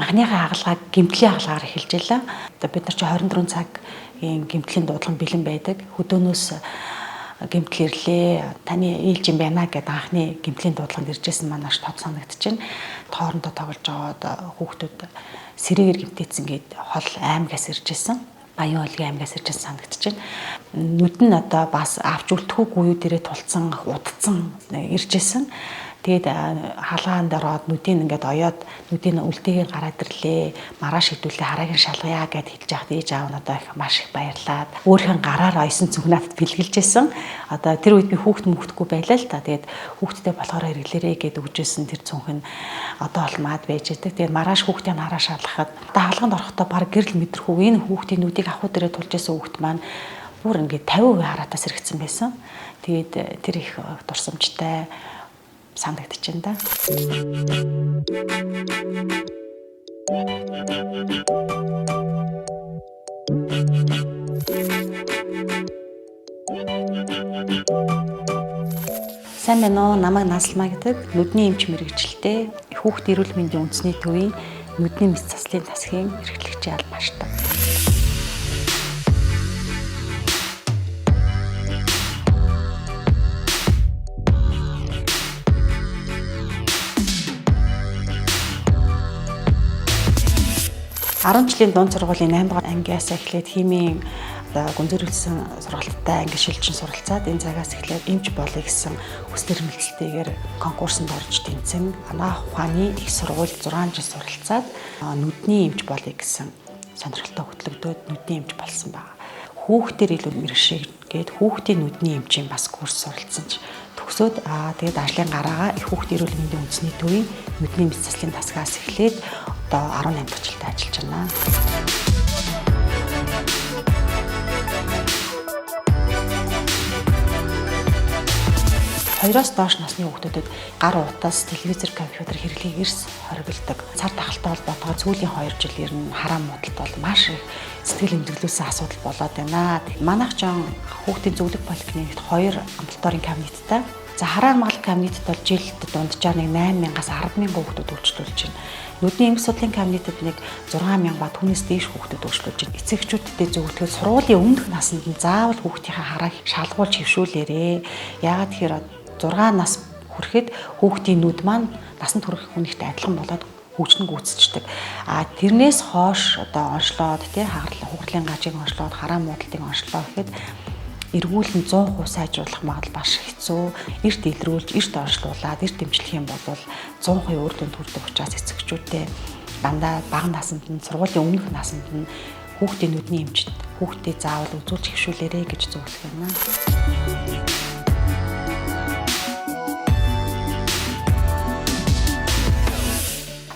Анхныхаа хагалгааг гэмтлийн хагалгаар эхэлж байлаа. Одоо бид нар чи 24 цагийн гэмтлийн дуудлага бэлэн байдаг. Хөдөөнөөс гэмтэл ирлээ. Таны ээлж юм байна гэдээ анхны гэмтлийн дуудлаганд иржсэн маань маш тод санагдчихэв. Тоорондоо тоглож байгаа хүүхдүүд сэрээгээр гэмтээсэн гээд хол аймгаас иржсэн. Баян уулгийн аймгаас иржсэн санагдчихэв. Нүд нь одоо бас авч үлдэхүүгүй юу дээрээ тулцсан, удцсан иржсэн. Тэгээд хаалгаанд ороод нүдийг ингээд оёод нүдийг үлдээгээр гараад ирлээ. Маргааш хэдүүлээ харааг нь шалгая гэд хэлж яхад ээж аав нь одоо их маш их баярлаад өөрийнхөө гараар оёсон зүг надад бэлгэлжсэн. Одоо тэр үед би хүүхд мөхдөхгүй байлаа л та. Тэгээд хүүхдтэй болохоор хэрэглээрэй гэд өгчээсэн тэр цүнх нь одоо олмаад байж байдаг. Тэгээд маргааш хүүхдийн хараа шалгахад одоо хаалганд орохдоо баг гэрэл мэдрэхүү энэ хүүхдийн нүдийг ахуй дээрээ тулж исэн хүүхд маань бүр ингээд 50% хараатаас сэргэцсэн байсан. Тэгээд тэр их дурсамжтай санагдчихэв да. Сайн байна уу? Намайг Наслмаа гэдэг. Нүдний эмч мэргэжилтэй, хүүхд эрүүл мэндийн үндэсний төвийн нүдний мэс заслын засгийн эрхлэгчийн албааштай. 10 жилийн дунд сургуулийн 8 дугаар ангиас эхлээд химийн одоо гүнзгийрүүлсэн сургалттай анги шилжин суралцаад энэ цагаас эхлээд эмч болъё гэсэн хүсэл эрмэлзэлтэйгээр конкурсонд орж тэнцэн анагаах ухааны их сургуульд 6 жил суралцаад нүдний эмч болъё гэсэн сонирхолтой хөтлөгдөөд нүдний эмч болсон байна. Хүүхдээр илүү мэрэгшээ гээд хүүхдийн нүдний эмчийн бас курс суралцсан ч төгсөөд тэгээд ажлын гараагаа их хүүхд эрүүл мэндийн үндэсний төвийн нүдний мэс заслын тасгаас эхлээд одоо 18 дахь жилдээ ажиллаж байна. Хоёроос доош насны хүүхдүүдэд гар утас, телевизэр, компьютер хэрэглэгийг эрс хориглодог. Цар тахалтай холбоотойгоор сүүлийн 2 жил ер нь хараам муудалд бол маш их сэтгэл эмзэглүүлсэн асуудал болоод байна. Манайх ч хүүхдийн зөвлөх поликлиникт 2 амбулаторийн кабинеттай. За хараа хамгаалах кабинетд бол жилд дунджаар нэг 8000-аас 100000 хүүхдүүд үйлчлүүлж байна. Нүдний эмх судлалын кабинетэд нэг 6000 ба түүнээс дээш хүүхдүүд үйлчлүүлж байна. Эцэгчүүдтэй зөвлөхөд сургуулийн өмнөх насанд нь заавал хүүхдийнхээ харааг шалгуулж хэвшүүлээрээ. Яагаад тэгэхээр 6 нас хүрэхэд хүүхдийн нүд маань насанд хүрэх хүнийхтэй адилхан болоод хөгжин гүйцэтждэг. А тэрнээс хойш одоо онцлоод тий хагарл хугарлын гажиг онцлоод хараа муудалтыг онцлоо гэхэд эргүүлэн 100% сайжруулах магадлал маш хэцүү. Эрт илрүүлж, эрт онцлуулад, эрт дэмжлэх юм бол 100% үр дүнд хүрдэг учраас эцэгчүүдтэй дандаа бага насанд нь сургуулийн өмнөх насанд нь хүүхдийн нүдний эмчит хүүхдээ заавал үзүүлж хэвшүүлээрэй гэж зөвлөх юм аа.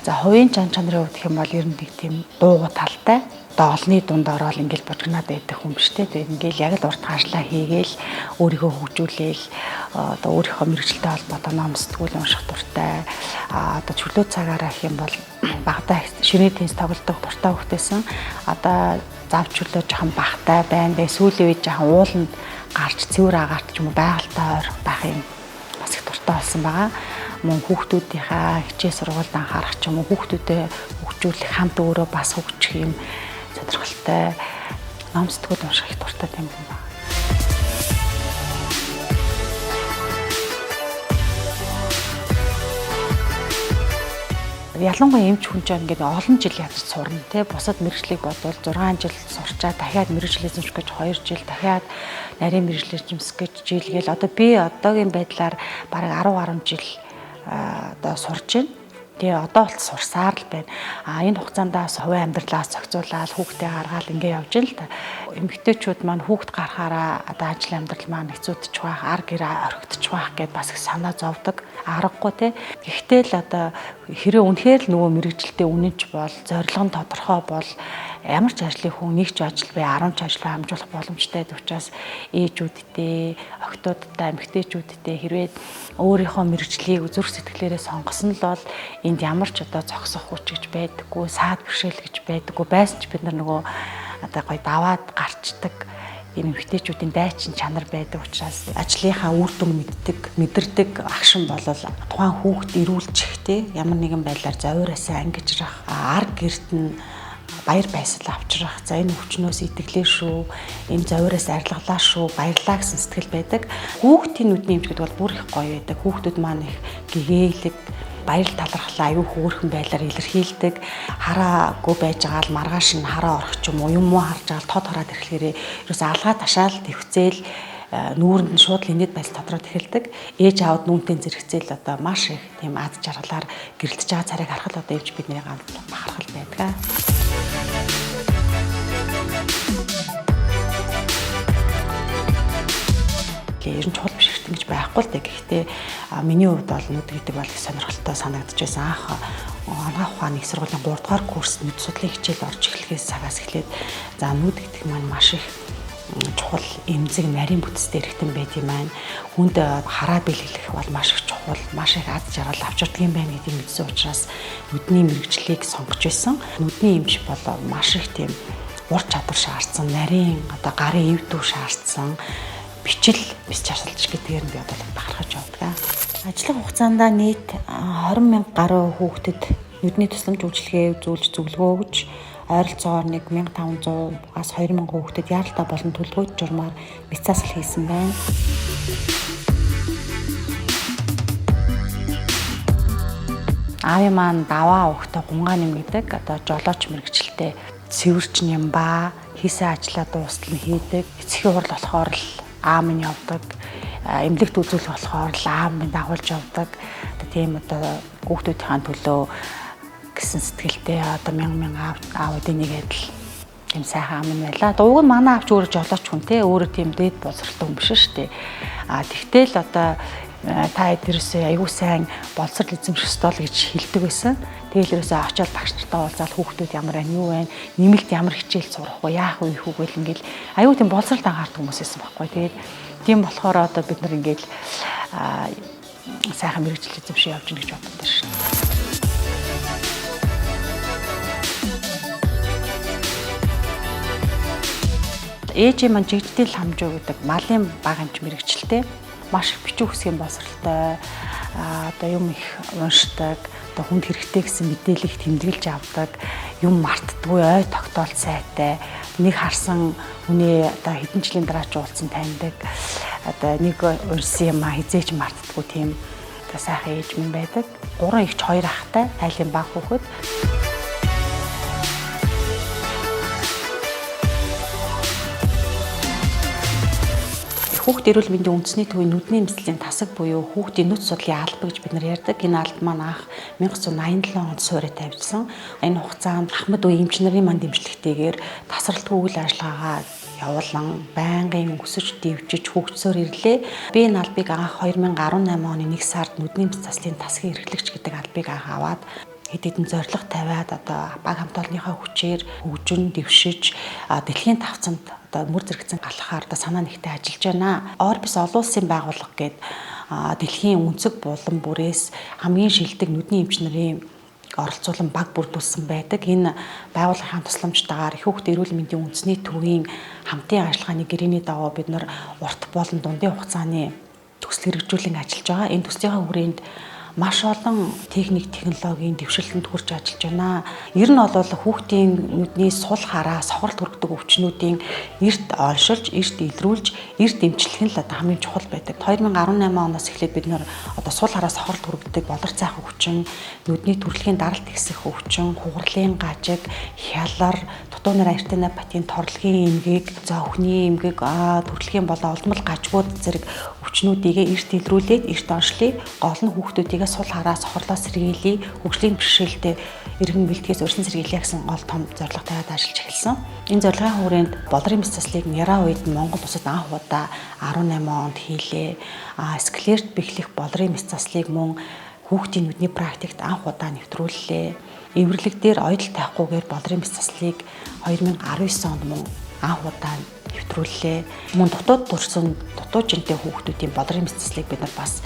За хувийн чан чанарын хувьд гэх юм бол ер нь нэг тийм дуугу талтай. Одоо олонний дунд ороод ингээл бужигнаад байдаг хүн биш үү? Тэгээд ингээл яг л урт хаашлаа хийгээл өөрийгөө хөгжүүлээл одоо өөрийнхөө мэрэгчлээ холбоотой ном сэтгүүл унших дуртай. Одоо чөлөө цагаараа гэх юм бол багадаа ширээ теннис тоглодог дуртай хөхтэйсэн. Одоо зав чөлөө жоохон багтай байна. Тэгээд сүүлийн үед жоохон ууланд гарч цэвэр агаарт ч юм уу байгальтай ойрох байх юм бас их дуртай болсон байгаа. Мөн хүүхдүүдийнхаа хичээл сургуульд анхаарах ч юм уу хүүхдүүдэд хөгжүүлэх хамт өөрөө бас хөгжих юм сонирхолтой ном сэтгүүл унших их дуртай юм байна. Ялангуяа эмч хүн чинь ингээд олон жил ядаж сурна тий бусад мэрэгжлийг бодвол 6 жил сурчаа дахиад мэрэгжил эзэмших гэж 2 жил дахиад нарийн мэрэгжил эзэмших гэж жил гээл одоо би одоогийн байдлаар бараг 10 гаруй жил одоо сурж байна. Тэгээ одоо болт сурсаар л байна. А энэ хугацаанд бас хувийн амьдралаас зохицуулаад хүүхдээ гаргаал ингээ явж ин л та. Эмэгтэйчүүд маань хүүхд гарахаараа одоо ажил амьдрал маань хэцүүдчих байх, ар гэр орхигдчих байх гэд бас их санаа зовдөг. Аргагүй те. Гэхдээ л одоо хэрэг үнэхээр л нөгөө мэрэгжилтээ үнэнч бол, зорилго нь тодорхой бол ямар ч ажлын хүн нэг ч ажил бай, 10 ч ажил бай хамжуулах боломжтой учраас ээжүүдтэй, охтуудтай, эмэгтэйчүүдтэй хэрвээ өөрийнхөө мэрэгжлийг зүрх сэтгэлээрээ сонгосон л бол энд ямар ч одоо зогсох хүч гэж байдаггүй, саад бэрхшээл гэж байдаггүй байсан ч бид нар нөгөө одоо гоё даваад гарчдаг ийм эмэгтэйчүүдийн дайчин чанар байдаг учраас ажлынхаа үр дүн мэддэг, мэдэрдэг агшин бол тухайн хүүхд эрүүлчихтэй ямар нэгэн байдлаар зовиураасаа ангижрах, ар гэрт нь баяр баясгал авчрах, за энэ өвчнөөс итгэлээ шүү, энэ зовиураас арилгалаа шүү, баярлаа гэсэн сэтгэл байдаг. Хүүхдийн нүдний эмч гэдэг бол бүр их гоё байдаг. Хүүхдүүд маань их гэгээлэг, баяр талархлаа аюу хөөрхөн байдлаар илэрхийлдэг. Хараагүй байж байгаа л маргааш нь хараа орох ч юм уу, юм уу харж байгаа л тод хараад ирэхлээрээ ерөөсөө алгаа ташаал твцээл нүүрэнд нь шууд л инээд байс тодроод эхэлдэг. Ээж аауд нүүнтэй зэрэгцээл одоо маш их тийм аз жаргалаар гэрэлтэж байгаа царайг харахад одоо эмч бидний ганц бахархал байдаг. Ер нь чухал биш хэрэгтэй гэж байхгүй л дээ. Гэхдээ миний хувьд бол нүд гэдэг бол их сонирхолтой санагдаж байсан. Анх анагаах ухааны их сургуулийн 3 дугаар курст нүд судлалын хичээл орж эхлэхээс цагаас эхлээд за нүд гэдэг маань маш их чухал эмзэг нарийн бүтцтэй эргэтэн байт юм байна. Хүнд хараа бэлгэлэх бол маш их чухал, маш их аз жаргал авчирдаг юм байна гэдгийг мэдсэн учраас нүдний мэргэжлийг сонгож байсан. Нүдний эмч бол маш их тийм ур чадвар шаардсан, нарийн одоо гарын эв дүү шаардсан бичил мэс чарсалж гэдгээр нь би одоо бахархаж явдаг. Ажиллах хугацаанд нийт 20 мянга гаруй хүүхдэд нүдний тусламж үйлчилгээ үзүүлж зөвлөгөө өгж ойролцоогоор 1500-аас 2000 хүүхдэд яаралтай болон төлөвлөгөөт журмаар мэс засал хийсэн байна. Аавын маань даваа өгтө гунгаа нэмэгдэг одоо жолооч мэрэгчлээ цэвэрч нямбаа хийсэн ажлаа дуустал нь хийдэг. Эцгийн хурал болохоор л аам нь явдаг. Эмнэлэгт үзүүлэх болохоор л аам минь дагуулж явдаг. Тийм одоо хүүхдүүдийн төлөө гэсэн сэтгэлтэй одоо мянга мянга аавуудын нэг адил тийм сайхан аам нь байлаа. Уг нь манай аавч өөрөө жолооч хүн те өөрөө тийм дээд боловсролтой хүн биш шүү дээ. А тэгтэл одоо та эдгээрээсээ аягүй сайн боловсрол эзэмших ёстой л гэж хэлдэг байсан. Тэгэл ерөөсөө очиод багш нартай уулзаал хүүхдүүд ямар байна, юу байна, нэмэлт ямар хичээл сурах вэ, яах вэ, их үг гэл ингээл аягүй тийм боловсролд анхаардаг хүмүүс байсан байхгүй. Тэгээд тийм болохоор одоо бид нар ингээл сайхан мэргэжил эзэмшиж явж гин гэж боддог шин. Ээжийн маань жигдэл хамжуу гэдэг малын баг эмч мэргэжилтэй маш их бичиг үсгийн боловсролтой, одоо юм их уншдаг, одоо хүнд хэрэгтэй гэсэн мэдээллийг тэмдэглэж авдаг, юм мартдаггүй, ой тогтоолт сайтай, нэг харсан хүний одоо хэдэн жилийн дараа ч уулзсан таньдаг, одоо нэг уншсан юм а хизээч мартдаггүй тийм одоо сайхан ээж минь байдаг. 3 эгч 2 ахтай, айлын баг хүүхэд. Хүүхд эрүүл мэндийн үндэсний төвийн нүдний эмчилгээний тасаг буюу хүүхдийн нүд судлалын алба гэж бид нар ярьдаг. Энэ алба маань анх 1987 онд суурь тавьжсан. Энэ хугацаанд Ахмад үе эмч нарын маань дэмжлэгтэйгээр тасралтгүй үйл ажиллагаагаа явуулан байнгын өсөж дэвжиж хөгжсөөр ирлээ. Би энэ албыг анх 2018 оны 1 сард нүдний эмч заслын тасгийн эрхлэгч гэдэг албыг анх аваад хэд хэдэн зорилго тавиад одоо баг хамт олонныхоо хүчээр хөгжин дэвшиж дэлхийн тавцанд одоо мөр зэрэгцэн галахаар одоо санаа нэгтэй ажиллаж байна. Орбис олон улсын байгууллага гээд дэлхийн өнцөг булан бүрээс хамгийн шилдэг нүдний эмч нарын оролцуулан баг бүрдүүлсэн байдаг. Энэ байгууллагын тусламжтайгаар их хүүхд эрүүл мэндийн үндэсний төвийн хамтын ажиллагааны гэрээний дагуу бид нар урт болон дундын хугацааны төсөл хэрэгжүүлэн ажиллаж байгаа. Энэ төслийнхаа хүрээнд маш олон техник технологийн дэвшилтэнд хүрч ажиллаж байна. Ер нь бол хүүхдийн нүдний сул хараа, сохролт хүргэдэг өвчнүүдийн эрт оншилж, эрт илрүүлж, эрт эмчлэх нь л одоо хамгийн чухал байдаг. 2018 оноос эхлээд бид нэр одоо сул хараа, сохролт хүргэдэг болор цайхан өвчин, нүдний төрөлхийн даралт ихсэх өвчин, хугарлын гажиг, хялар, дутуунаар артенопатийн торлогийн эмгэг, зовхны эмгэг, төрөлхийн болон олдмол гажгууд зэрэг өвчнүүдийг эрт илрүүлээд эрт оншлыг, гол нь хүүхдүүдийг сул хараа, сохорлоос сэргийлье, хөгжлийн бэрхшээлтэй эргэн бэлтгэхээс урьдчилан сэргийлье гэсэн гол том зорилго тавиад ажиллаж эхэлсэн. Энэ зорилгын хүрээнд болрын мэс заслыг Няраа үед Монгол улсад анх удаа 18 онд хийлээ. Склерт бэхлэх болрын мэс заслыг мөн хүүхдийн нүдний практикт анх удаа нэвтрүүллээ. Эвэрлэг дээр ойдол тавихгүйгээр болрын мэс заслыг 2019 онд мөн анх удаа нэвтрүүллээ. Мөн дутууд төрсэн дутуу жинтэй хүүхдүүдийн болрын мэс заслыг бид нар бас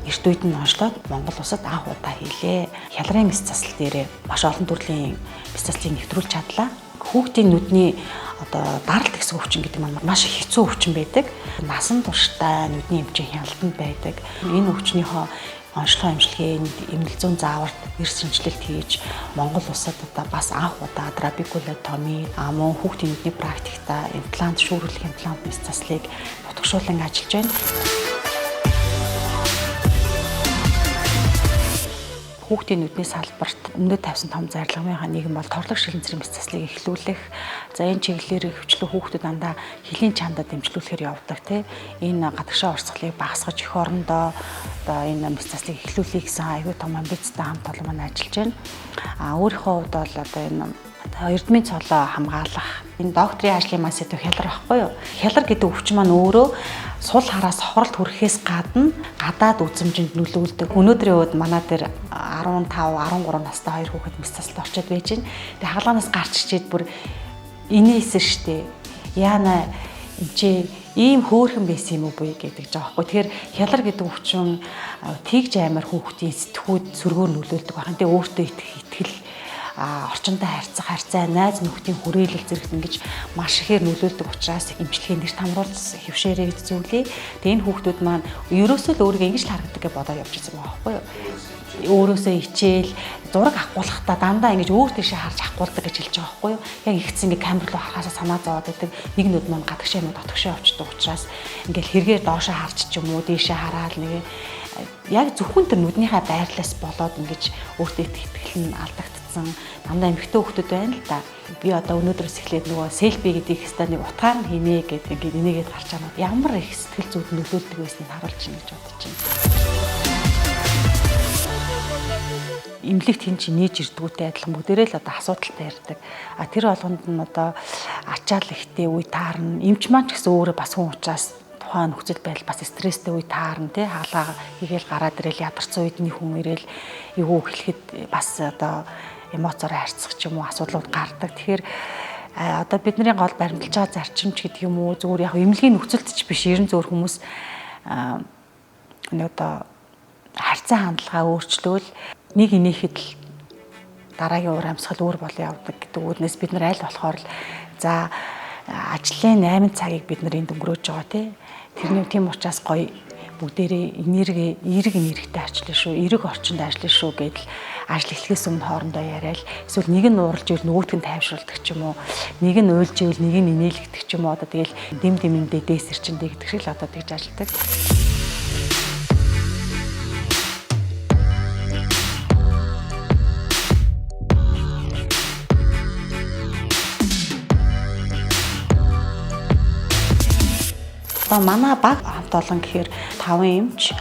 эрт үед нь онцлоод Монгол улсад анх удаа хийлээ. Хялрын мэс засал дээрээ маш олон төрлийн мэс заслыг нэвтрүүлж чадлаа. Хүүхдийн нүдний одоо даралт гэсэн өвчин гэдэг маань маш их хэцүү өвчин байдаг. Насан туршдаа нүдний эмчийн хяналтанд байдаг. Энэ өвчнийхөө онцлог эмчилгээнд эмнэл зүүн зааварт эрс шинжилэлт хийж Монгол улсад одоо бас анх удаа трабекулотоми мөн хүүхдийн нүдний практикта имплант шүүрүүлэх имплант мэс заслыг нутагшуулан ажиллаж байна. Хүүхдийн нүдний салбарт өмнөд тавьсан том зарилгынхаа нэгэн бол торлог шилэнцрийн мэс заслыг эхлүүлэх. За энэ чиглэлээр хөвчлөө хүүхдүүд дандаа хөлийн чандад дэмжлүүлэхээр явдаг тий. Энэ гадагшаа урсгалыг багасгаж эх орондоо одоо энэ мэс заслыг эхлүүлэе гэсэн аюул том амбицтай хамт олон маань ажиллаж байна. А өөрийнхөө хувьд бол одоо энэ эрдмийн цолоо хамгаалах энэ докторийн ажлын маань сэдв хялар байхгүй юу? Хялар гэдэг өвчин маань өөрөө сул хараас хохиролт хүрэхээс гадна гадаад үзэмжинд нөлөөлдөг. Өнөөдрийн үед манай дээр 15, 13 настай хоёр хүүхэд мэс заслалд орчод байж байна. Тэгээ хагалгаанаас гарч ирчээд бүр инээсэн штэ. Яана энэ ийм хөөрхөн байсан юм уу буй гэдэг жаа байхгүй. Тэгэхээр хялар гэдэг өвчин тэгж амар хүүхдийн сэтгүүд сөргөөр нөлөөлдөг байх. Тэгээ өөртөө итгэх итгэл орчиндөө харьцах харьцаа, найз нөхдийн хүрээлэл зэрэгт ингэж маш ихээр нөлөөлдөг учраас эмчилгээ нэр тамруулж хөвшөөрэй гэж зөвлөе. Тэгээ энэ хүүхдүүд маань ерөөсөө л өөрийгөө ингэж л харагдаг гэж бодоод явж байсан байгаа байхгүй юу? Өөрөөсөө хичээл зураг авахгуулахдаа дандаа ингэж өөр тийшээ харж авахгуулдаг гэж хэлж байгаа байхгүй юу? Яг ихсэн ингэ камер руу харахаасаа санаа зовоод байдаг. Нэг нүд маань гадагшаа юм дотгошоо явчихдаг учраас ингээл хэрэгээр доошоо харж ч юм уу дээшээ хараад нэг яг зөвхөн тэр нүднийхээ байрлалаас болоод ингэж өөртөө итгэл нь алдагдсан. Дандаа эмэгтэй хүүхдүүд байна л да. Би одоо өнөөдрөөс эхлээд нөгөө селфи гэдэг хэвээр нэг утгаар нь хийнэ гэдэг ингээд энийгээд гарч байгаа. Ямар их сэтгэл зүйд нөлөөлдөг байсныг харуулж байна гэж бодож байна. Эмнэлэгт хэн чи нээж ирдгүүтэй адилхан бүгдээрээ л одоо асуудалтай ярьдаг. А тэр болгонд нь одоо ачаал ихтэй үе таарна. Эмч маань ч гэсэн өөрөө бас хүн учраас тухайн нөхцөл байдал бас стресстэй үе таарна тий. Хаалгаа хийгээл гараад ирэл ядарсан үед нэг хүн ирээл эвгүй хэлэхэд бас одоо эмоцоор харьцах ч юм уу асуудлууд гардаг. Тэгэхээр одоо бидний гол баримталж байгаа зарчимч гэдэг юм уу зүгээр яг эмнэлгийн нөхцөлд ч биш ерэн зөвөр хүмүүс нэг одоо харьцаа хандлагаа өөрчлөөл нэг инээхэд л дараагийн уур амьсгал өөр болон явдаг гэдэг үүднээс бид нар аль болохоор л за ажлын 8 цагийг бид нар энд өнгөрөөж байгаа тий. Тэрний тийм учраас гоё бүгдээрээ энерги, эерэг энергитэй ажиллана шүү, эерэг орчинд ажиллана шүү гэдэл ажил эхлэхээс өмнө хоорондоо яриад эсвэл нэг нь ууралж ивэл нөгөөтг нь тайвшруулдаг ч юм уу, нэг нь уйлж ивэл нэг нь инээлгдэг ч юм уу, одоо тэгэл дэм дэмэндээ дээсэр чинь гэдэг шиг л одоо тэгж ажилладаг. Одоо манай баг хамт олон гэхээр 5 эмч,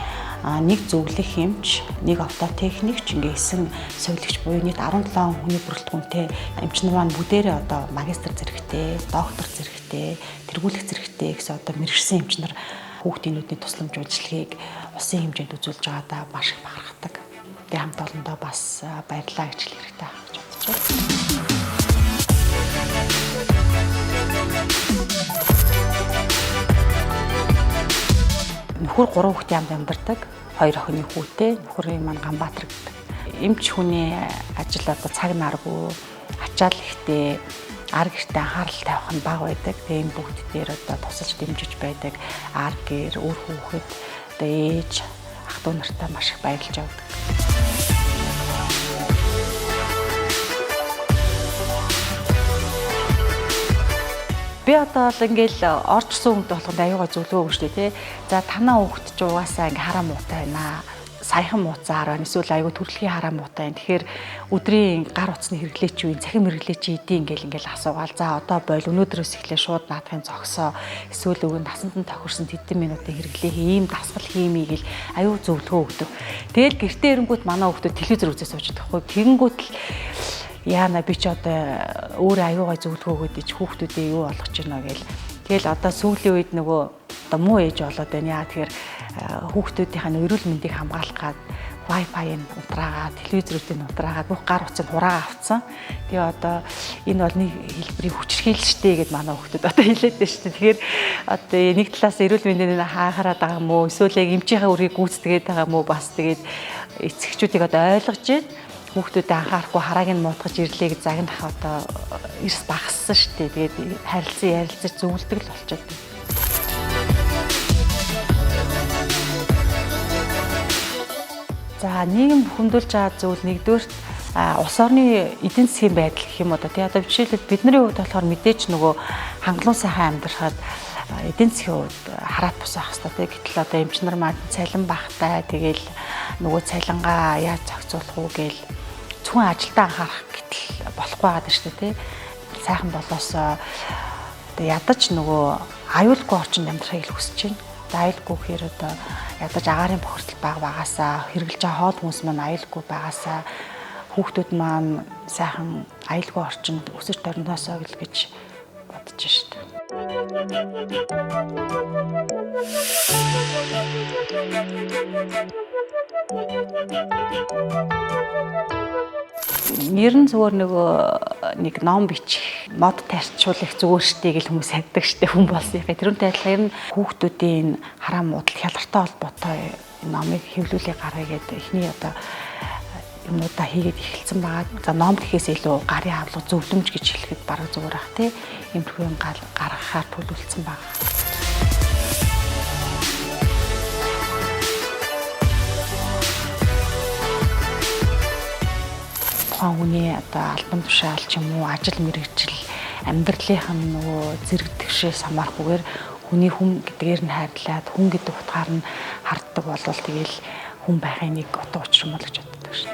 нэг зөвлөх эмч, нэг автотехникч, ингээ 9 совилогч буюу нийт 17 хүний бүрэлдэхүүнтэй эмч нар маань бүгдээрээ одоо магистр зэрэгтэй, доктор зэрэгтэй, тэргүүлэх зэрэгтэй гэсэн одоо мэргэжсэн эмч нар хүүхдийн нүдний тусламж үйлчилгээг улсын хэмжээнд үзүүлж байгаадаа маш их бахархдаг. Тэгээ хамт олондоо бас баярлалаа гэж хэлэх хэрэгтэй гэж бодож байна. Нөхөр 3 хүүхдийн амд амьдардаг, 2 охины хүүтэй, нөхрийн маань Ганбаатар гэдэг. Эмч хүний ажил одоо цаг наргүй, ачаал ихтэй, ар гэртээ анхаарал тавих нь бага байдаг. Тэгээ энэ бүгд дээр одоо тусалж дэмжиж байдаг. Ар гэр, үр хүүхэд, одоо ээж, ах トゥ нартай маш их баярлж явдаг. Би одоо л ингээл орчсон хүнд болгонд аюугаа зөвлөгөө өгнө шүү дээ тий. За танаа хүүхд ч угаасаа ингээ хараа муутай байна. Саяхан мууцаар байна. Эсвэл аюу төрөлхийн хараа муутай байна. Тэгэхээр өдрийн гар утасны хэрэглээч юу, цахим хэрэглээч идэв ингээл ингээл асуугаал. За одоо бойл өнөөдрөөс эхлээ шууд наадахын зогсоо. Эсвэл өгөн насанд нь тохирсон тэдэн минутын хэрэглээ ийм дасгал хиймий гэл аюу зөвлөгөө өгдөг. Тэгэл гэртээ ирэнгүүт манай хүүхдүүд телевизэр үзээ сууж байгаа хгүй. Тэгэнгүүт л яана би ч одоо өөр аюугай зөвлөгөө өгөөд ич хүүхдүүдээ юу болгож гинэ гээл. Тэгэл одоо сүүлийн үед нөгөө одоо муу ээж болоод байна. Яа тэгэхээр хүүхдүүдийнх нь эрүүл мэндийг хамгаалах гад Wi-Fi-ыг унтраагаад, телевизрүүдийг унтраагаад бүх гар утсыг хураагаа авцсан. Тэгээ одоо энэ бол нэг хэлбэрийн хүчирхийлэл штэ гэд манай хүүхдүүд одоо хэлээд байна штэ. Тэгэхээр одоо нэг талаас эрүүл мэндийн хаахараад байгаа юм уу? Эсвэл яг эмчийнхээ үргийг гүйцэтгээд байгаа юм уу? Бас тэгээд эцэгчүүдийг одоо ойлгож байна. Хүүхдүүдэд анхаарахгүй харааг нь муутгаж ирлээ гэж загнах одоо эрс багассан шүү дээ. Тэгээд харилцан ярилцаж зөвлөдөг л болчиход. За, нийгэм бухимдуулж байгаа зүйл нэгдүгээрт улс орны эдийн засгийн байдал гэх юм уу да, тий. Одоо жишээлбэл, бидний хувьд болохоор мэдээж нөгөө хангалуун сайхан амьдрахад эдийн засгийн хувьд хараат бус байх хэрэгтэй, тий. Гэтэл одоо эмч нар маань цалин багатай, тэгээл нөгөө цалингаа яаж зохицуулах уу гээл зөвхөн ажилдаа анхаарах гэтэл болохгүй байгаа шүү дээ, тий. Сайхан болоосоо одоо ядаж нөгөө аюулгүй орчинд амьдрахыг л хүсэж байна. Аюулгүй гэхээр одоо ядаж агаарын бохирдол бага байгаасаа, хэрэглэж байгаа хоол хүнс маань аюулгүй байгаасаа, хүүхдүүд маань сайхан аюулгүй орчинд өсөж торноосоо гэл гэж бодож шít. Ер нь зүгээр нөгөө нэг ном бичих, мод тарчуулах зүгээр штэ гэл хүмүүс хайдаг штэ, хүн болсон юм. Тэрүүнтэй адилхан ер нь хүүхдүүдийн хараам муудал хялартай холбоотой номыг хэвлүүлээ гаргая гэдэг эхний одоо юмнуудаа хийгээд эхэлсэн байгаа. За, ном гэхээс илүү гарын авлага, зөвлөмж гэж хэлэхэд бараг зүгээр ах, тий. Иймэрхүү юм гаргахаар төлөвлөсөн байгаа. Тухайн хүний одоо албан тушаал ч юм уу, ажил мэргэжил, амьдралынх нь нөгөө зэрэг тэгшээс хамаарахгүйгээр хүний хүн гэдгээр нь хайрлаад, хүн гэдэг утгаар нь харддаг болвол тэгээл хүн байхын нэг утга учир юм бол гэж боддог шин.